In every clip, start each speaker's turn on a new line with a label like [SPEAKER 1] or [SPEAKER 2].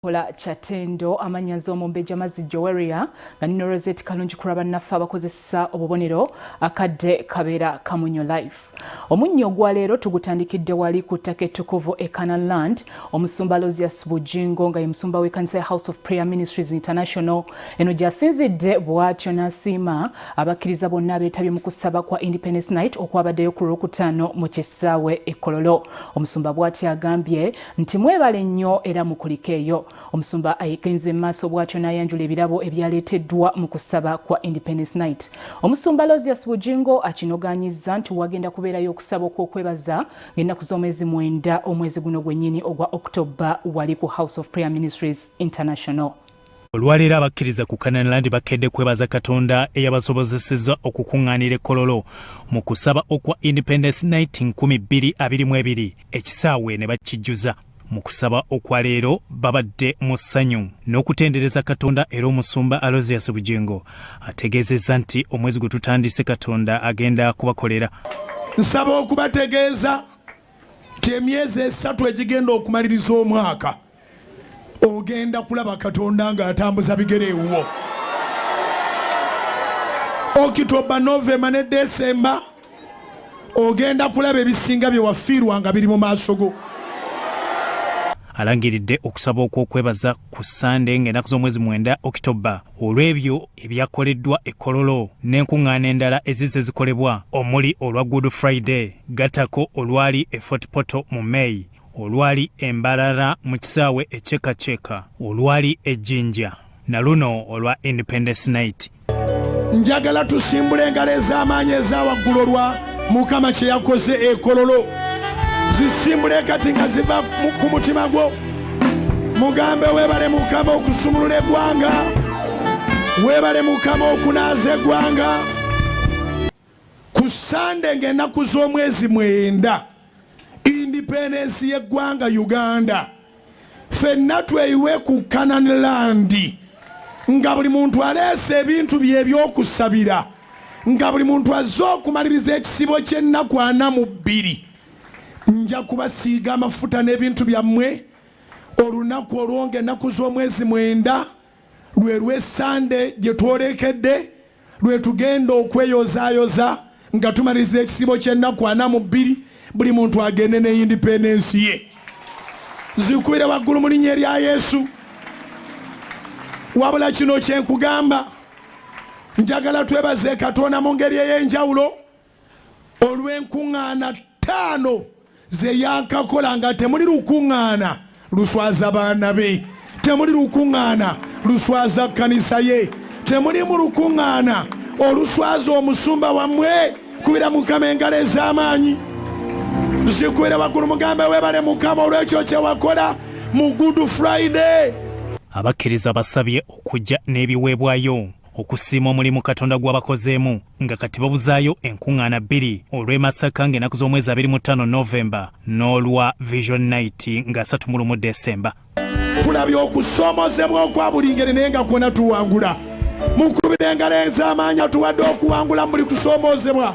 [SPEAKER 1] Kola Kyatendo amannya nze Omumbejja Mazzi Joweria nga nino Rosette Kalungi kulwa bannaffe abakozesa obubonero akadde kabeera Kamunyo Life. Omunnyo ogwa leero tugutandikidde wali ku ttaka ettukuvu e Canaan Land. Omusumba Aloysius Bujingo nga ye musumba w'ekkanisa ya House of Prayer Ministries International eno gy'asinzidde bw'atyo n'asiima abakkiriza bonna abeetabye mu kusaba kwa Independence Night okwabaddeyo ku Lwokutaano mu kisaawe e Kololo. Omusumba bw'atyo agambye nti mwebale nnyo era mukulikeeyo. Omusumba agenze maaso bw'atyo n'ayanjula ebirabo ebyaleeteddwa mu kusaba kwa Independence Night. Omusumba Aloysius Bujingo akinogaanyizza nti wagenda kubeerayo okusaba okw'okwebaza ng'ennaku z'omwezi 9 omwezi guno gwennyini ogwa October wali ku House of Prayer Ministries International.
[SPEAKER 2] Olwaleero abakkiriza ku Canaan Land bakedde kwebaza Katonda eyabasobozesezza okukuŋŋaanira e Kololo mu kusaba okwa Independence Night 2022 ekisaawe ne bakijjuza. Mu kusaba okwa leero babadde mu ssanyu n'okutendereza Katonda era omusumba Aloysius Bugingo ategeezezza nti omwezi gwe tutandise Katonda agenda kubakolera.
[SPEAKER 3] Nsaba okubategeeza nti emyezi 3 egigenda okumaliriza omwaka ogenda kulaba Katonda ng'atambuza bigere ewuwo. Okitoba, Novemba ne Desemba ogenda kulaba ebisinga bye wafiirwa nga biri mu maaso go.
[SPEAKER 2] Alangiridde okusaba okw'okwebaza ku Ssande ng'ennaku z'omwezi 9 Okitoba olw'ebyo ebyakoleddwa e Kololo n'enkuŋŋaana endala ezizze zikolebwa omuli olwa Good Friday gattako olwali e Fort Portal mu May, olwali e Mbarara mu kisaawe e Chekacheka, olwali e Jinja na luno olwa Independence Night.
[SPEAKER 3] Njagala tusimbule engalo ez'amaanyi eza waggulu olwa Mukama kye yakoze e Kololo. Zisimbule kati nga ziva ku mutima gwo. Mugambe weebale Mukama okusumulula eggwanga, weebale Mukama okunaaza eggwanga. Ku Ssande ng'ennaku z'omwezi 9 independence y'eggwanga Uganda, ffenna tweyiwe ku Canaan Land nga buli muntu aleese ebintu bye eby'okusabira, nga buli muntu azze okumaliriza ekisibo ky'ennaku 42. Nja kubasiiga amafuta n'ebintu byammwe olunaku olwo ng'ennaku z'omwezi 9 lwe lw'Essande gye twolekedde, lwe tugenda okweyozaayoza nga tumaliriza ekisibo ky'ennaku 42, buli muntu agende ne independence ye. Zikubire waggulu mu linnya erya Yesu. Wabula kino kye nkugamba, njagala twebaze Katonda mu ngeri ey'enjawulo olw'enkuŋŋaana 5 ze yankakola nga temuli lukuŋŋaana luswaza baana be, temuli lukuŋŋaana luswaza kkanisa ye, temulimu lukuŋŋaana oluswaza omusumba wammwe. Kubira Mukama engalo ez'amaanyi, zikubire waggulu, mugambe weebale Mukama olw'ekyo kye wakola mu Good Friday.
[SPEAKER 2] Abakkiriza basabye okujja n'ebiweebwayo okusiima omulimu Katonda gw'abakozeemu nga kati babuzaayo enkuŋŋaana 2, olw'e Masaka ng'ennaku z'omwezi 25 Novemba n'olwa Vision Night nga 31 Desemba.
[SPEAKER 3] Tulabye okusoomozebwa okwa buli ngeri naye nga kwona tuwangula. Mukubire engalo ez'amaanyi atuwadde okuwangula mu buli kusoomoozebwa.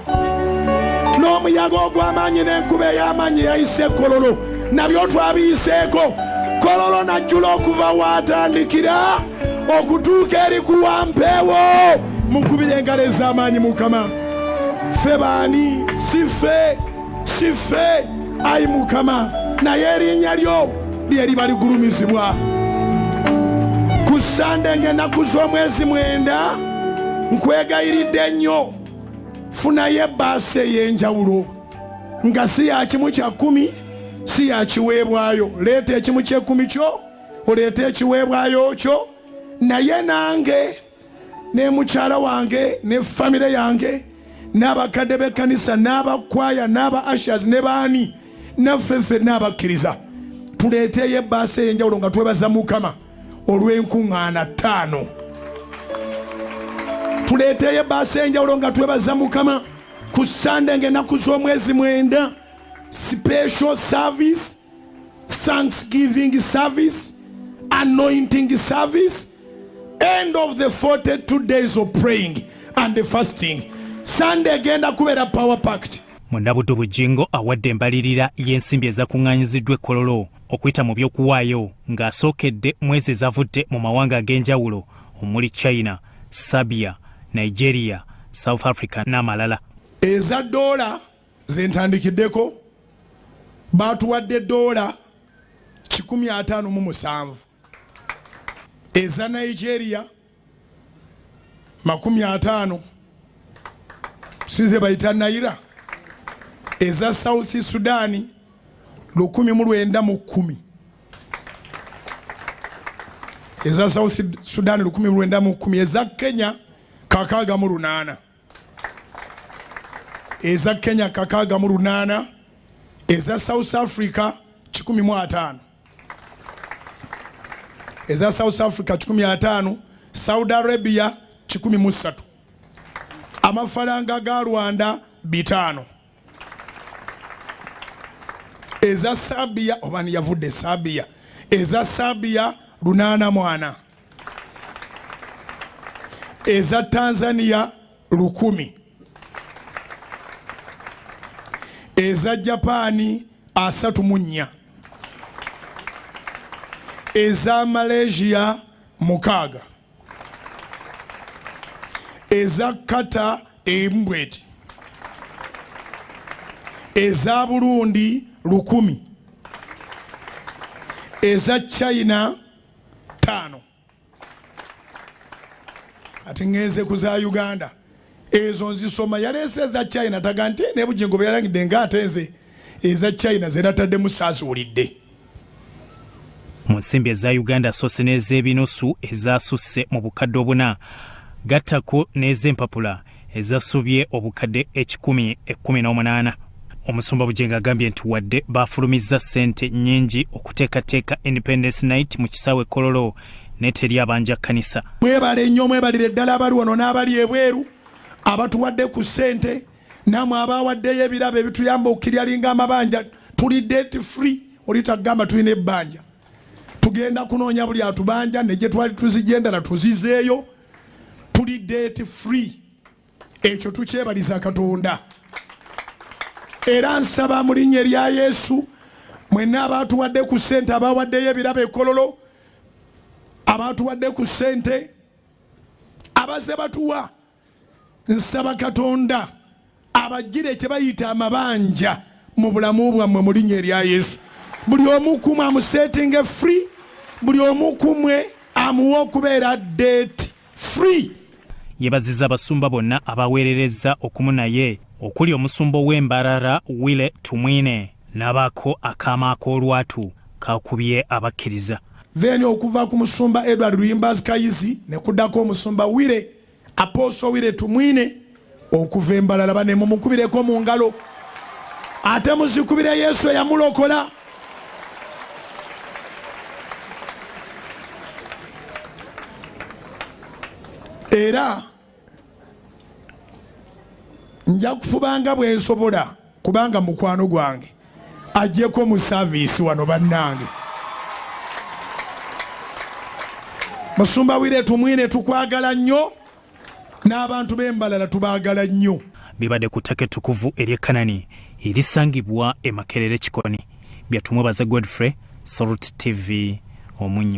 [SPEAKER 3] N'omuyaga ogw'amaanyi n'enkuba ey'amaanyi eyayise Kololo nabyo twabiyiseeko. Kololo najjula okuva waatandikira okutuuka eri ku wampeewo. Mukubire engalo ez'amaanyi Mukama. Ffe baani? Si ffe, si ffe, ayi Mukama, naye erinnya lyo lye liba ligulumizibwa. Ku Ssande ng'ennaku z'omwezi 9, nkwegayiridde nnyo, funayo ebbaasi ey'enjawulo nga si ya kimu kya kkumi, si ya kiweebwayo. Leeta ekimu ky'ekkumi kyo, oleete ekiweebwayo kyo, naye nange ne mukyala wange ne famire yange n'abakadde b'ekkanisa n'abakwaya n'aba ushers ne baani naffe ffenna abakkiriza tuleeteeyo ebbaasa ey'enjawulo nga twebaza Mukama olw'enkuŋŋaana 5. Tuleeteeyo ebbaasa ey'enjawulo nga twebaza Mukama ku Ssande ng'ennaku z'omwezi 9, special service, thanksgiving service, anointing service, end of the 42 days of praying and the fasting. Sunday egenda kubeera power packed.
[SPEAKER 2] Munnabuddu Bujjingo awadde embalirira y'ensimbi ezakuŋŋaanyiziddwa e Kololo okuyita mu by'okuwaayo ng'asookedde mu ezo ezavudde mu mawanga ag'enjawulo omuli China, Serbia, Nigeria, South Africa n'amalala.
[SPEAKER 3] Eza ddoola ze ntandikiddeko baatuwadde ddoola 157, eza Nigeria 50, sinze bayita naira, eza South Sudan 1910, eza South Sudan 1910, eza Kenya 68, eza Kenya 68, eza South Africa 150, eza South Africa 150, Saudi Arabia 103, amafaranga ga Rwanda 5, eza Serbia oba yavudde Serbia, eza Serbia 84, eza Tanzania 1000, eza Japani 34, eza Malaysia 6, eza Qatar embweti, eza Burundi 1000, eza China 5. Ati ngenze ku za Uganda ezo nzisoma, yaleese eza China taga nti ne Bujjingo bwe yalangidde ng'ate nze eza China ze nataddemu saasuulidde.
[SPEAKER 2] Mu nsimbi eza Uganda asoose n'ez'ebinusu ezaasusse mu bukadde 4, gattako n'ez'empapula ezasubye obukadde 118. Omusumba Bujjingo agambye nti wadde baafulumizza ssente nnyingi okuteekateeka Independence Night mu kisaawe Kololo, naye teri abanja kkanisa.
[SPEAKER 3] Mwebale nnyo, mwebalire ddala abali wano n'abali ebweru abatuwadde ku ssente, nammwe abawaddeyo ebirabo ebituyamba okukiryalinga amabanja. Tuli debt free, oli tagamba tulina ebbanja. Tugenda kunoonya buli atubanja ne gye twali tuzijja endala tuzizeeyo. Tuli debt free, ekyo tukyebaliza Katonda. Era nsaba mu linnya erya Yesu mwenna abaatuwadde ku ssente, abawaddeyo ebirabo e Kololo, abaatuwadde ku ssente, abaze batuwa, nsaba Katonda abajjire kye bayita amabanja mu bulamu bwammwe mu linnya erya Yesu. Buli omu ku mmwe amusetinge free, buli omu ku mmwe amuwe okubeera debt free.
[SPEAKER 2] Yeebazizza abasumba bonna abaweererezza okumu naye okuli omusumba ow'Embarara Wille Tumwine n'abaako akaama ak'olwatu kakubye abakkiriza.
[SPEAKER 3] Then okuva ku musumba Edward Luyimbazi Kayizi ne kuddako omusumba Wille, Apostle Wille Tumwine okuva Embalala. Bane mumukubireko mu ngalo, ate muzikubire Yesu eyamulokola. Era nja kufubanga bwe nsobola kubanga mukwano gwange ajjeko mu saaviisi wano. Bannange, musumba Wire Tumwine, tukwagala nnyo n'abantu b'Embalala tubaagala nnyo.
[SPEAKER 2] Bibadde ku ttaka ettukuvu ery'e Kanani erisangibwa e Makerere Kikoni. Byatumwebaza Godfrey, Salt TV, Omunnyo.